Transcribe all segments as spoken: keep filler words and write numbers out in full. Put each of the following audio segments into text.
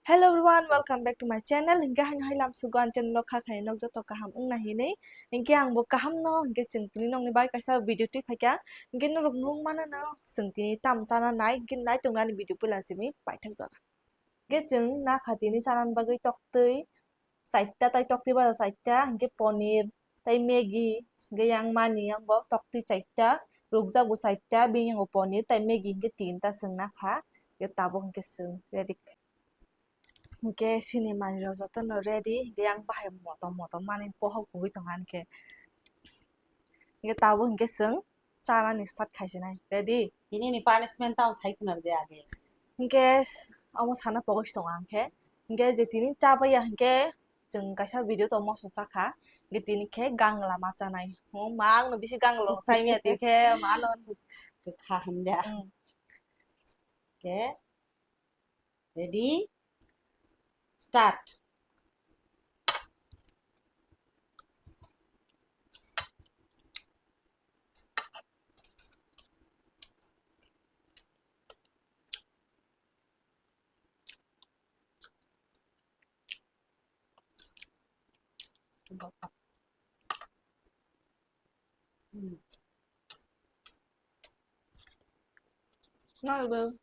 Hello everyone, welcome back to my channel. Hinkhe haino hai lam sugo ang channel o kha khai nok joto kaham wngna hinwi. Hinkhe ang bo kaham no, hinkhe chwng tini nokni bai kaisa video twi phaikha. Hinkhe norok nung mano no chwng tini tam chana nai, hinkhe nai tongnani video puila simi paithak jora. Hinkhe chwng nakha tini chanani bagwi toktwi chaita, tai toktwi baja chaita, hinkhe ponir, tai Maggi, hinkhe yang mani yang bo toktwi chaita, rukjak bo chaita, bini yango ponir tai Maggi hinkhe tinta chwng nakha, hinkhe tabuk hinkhe chwng ready. Hinkhe sini manwi rok jotono ready, hinkhe yang bahai motom motom manwi pohor kubui tongo ani khe. Hinkhe tabuk hinkhe chwng chanani start khaisinai. Ready? Tini ni punishment tamo sai khwna de age. Hinkhe s-, omo sana pogos tongo ang khe. Hinkhe je tini chabaiya hinkhe chwng kaisa video to moso chakha. Hinkhe tini khe gangla ma chanai. O ma, ang no bisi gangla rok chai maya tini khe ma no. Kha hamya. Hmm. Khe. Ready? Start. Hmm. Not a little.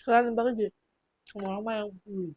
Rani bagwi di. Mama yang. Hmm.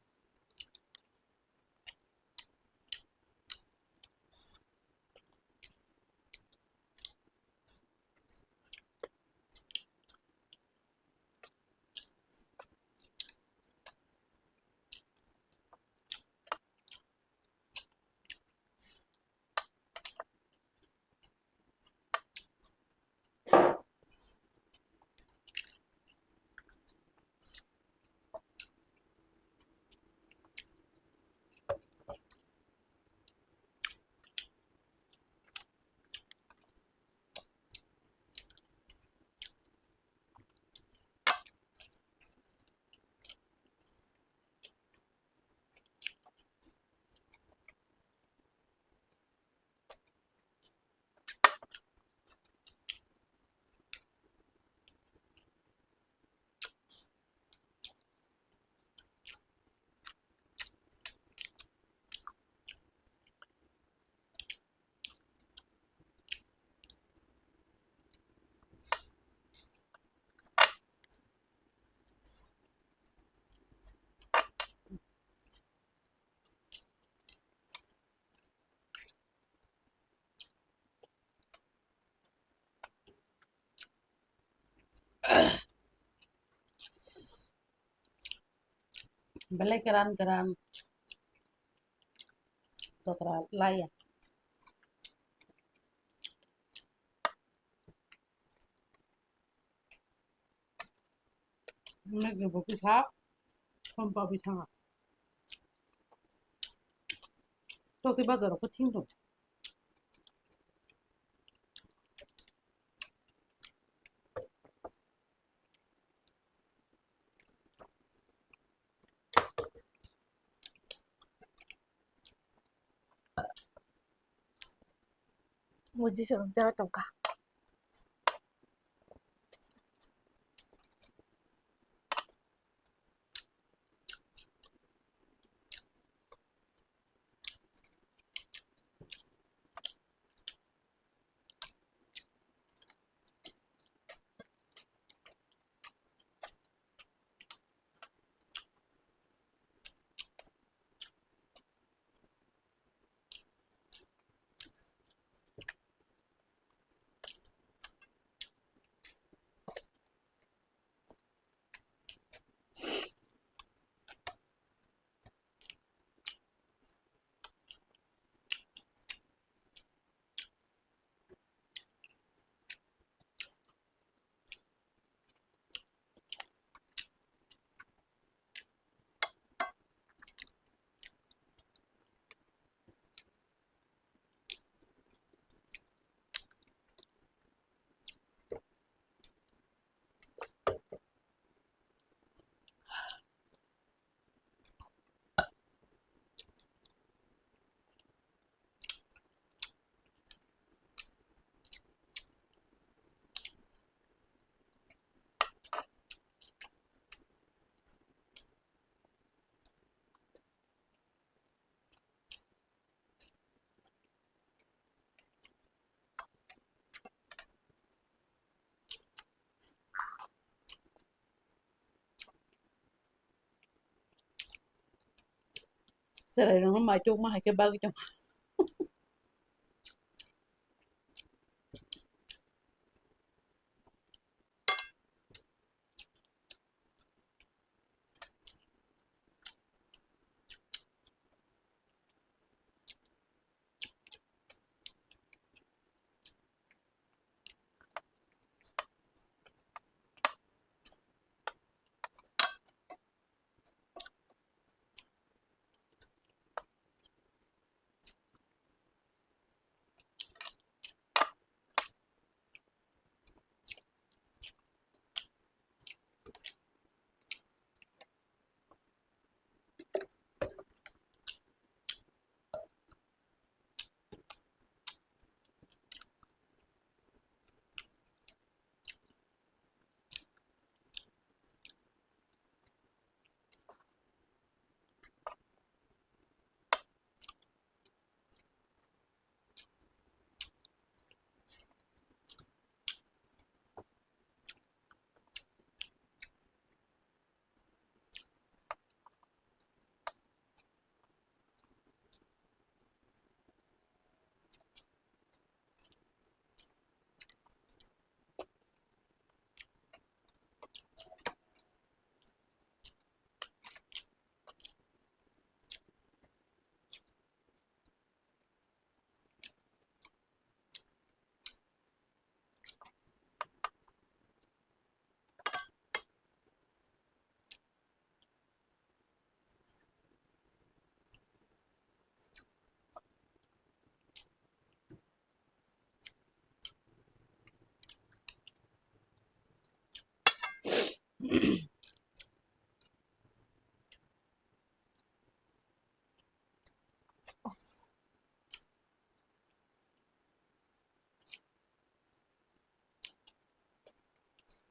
Belai kwran kwran. Tokra laya. Nini bo kisa, sompa bisanga. Tokti bazar ko thing dong. Muji song jaga tongka. Chwrairokno maichukma hai khe bagwi tong.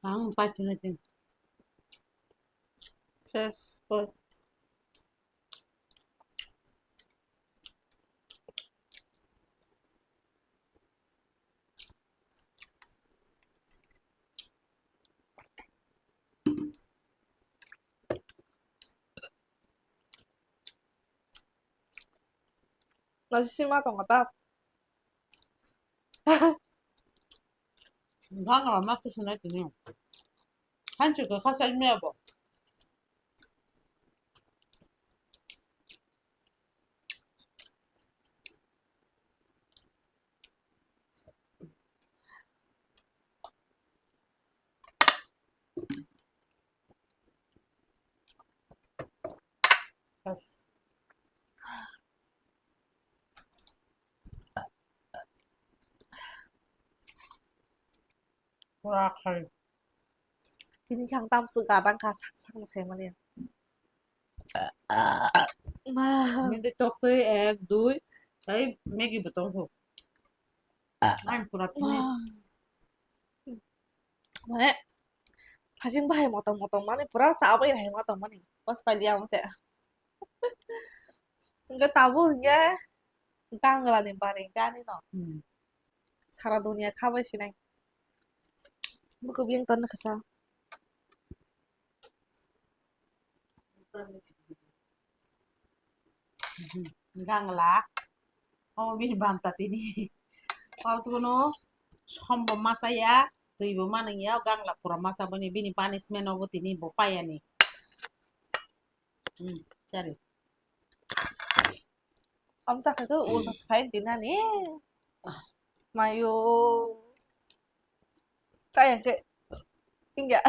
Ang paisana din. Ses, koi. Nasi sima tongo ta. Gangra ma se sinai tini. Hanchi ko khasa ime abo. Pura khai. Tini khe ang tamsuk gadang kha sak sak no saimani. Ma. Nini tok twi ek, dui, tai Maggi bo tong kho. Ang pura finish. Mane, hasing bahai motong motong mani pura chabai hai motong mani. Bas pai liya mo se. Hingke tabuk hingke ganglani bari gani no. Hmm. Sara dunia khabai sinai. Buku biyang ton kasa. Gangla. Omo bini banta tini. Paltuno sombo masa ya, twi bo manang ya, gangla pura masa boni bini punishment obo tini bo payani. Hmm, sorry. Amsa khe khe ulta phai dinani. Mayo. Kaya khe ingya.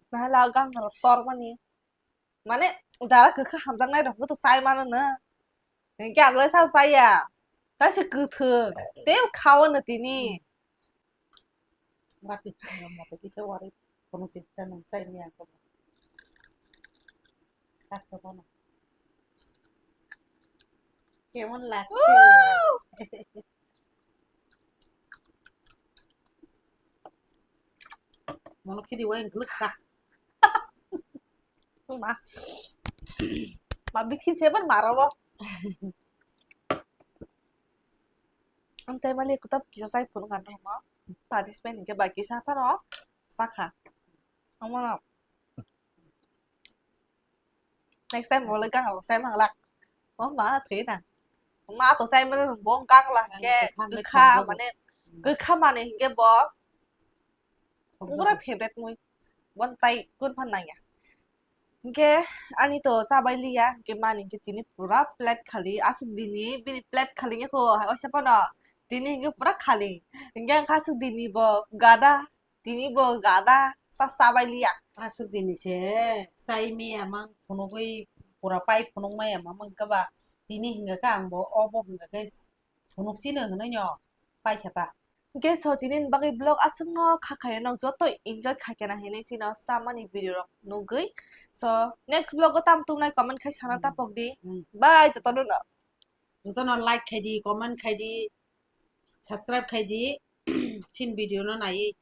Nahla gang tor mani. Mane jara kwkha hamjaknai rok to chai mano no. Hingke ang le sabo chaya. Kaisa kwthwng. Tei khaono tini. Wati kisa wari kono chita nang chai ni ako. Kasa bono. Kemon lagse? Mono khidi wai gluk sa. Ma. Ma bithi seban maro bo. Ang tai mali kutab kisa sai phunu kan rama. Punishment ke baki sa phano. Sakha. Ang mana. Next time wala gang lo sai manglak. Oh ma thei na. Ma to sai mana bong gang la ke. Kha mane. Kha mane ke bo. Pura favorite mui. Bon tai kun phan nang ya. Hingke ani to chabai liya, hingke mani hingke tini pura plate khali, aswk dini bini plate khali wngkha o, hai oisa phano tini hingke pura khali, hingke wngkha aswk dini bo gada, tini bo gada, sa chabai liya. Aswk dini se chai maya mang phunugwi pura pai phunuk maya mang wngkha ba, tini hingka khe ang bo obo hingka khe phunuk sino hinui no paikha ta. Hingke so tini ni bagwi vlog aswkno kha khayo, nok joto enjoy khaikhe na hinui chino chamani video rok nugwi. So next vlog o tam tongnai comment khai sana tapok di. Hmm. Bye jotono no. Jotono like khai di, comment khai di, subscribe khai di, chin video no naiwi.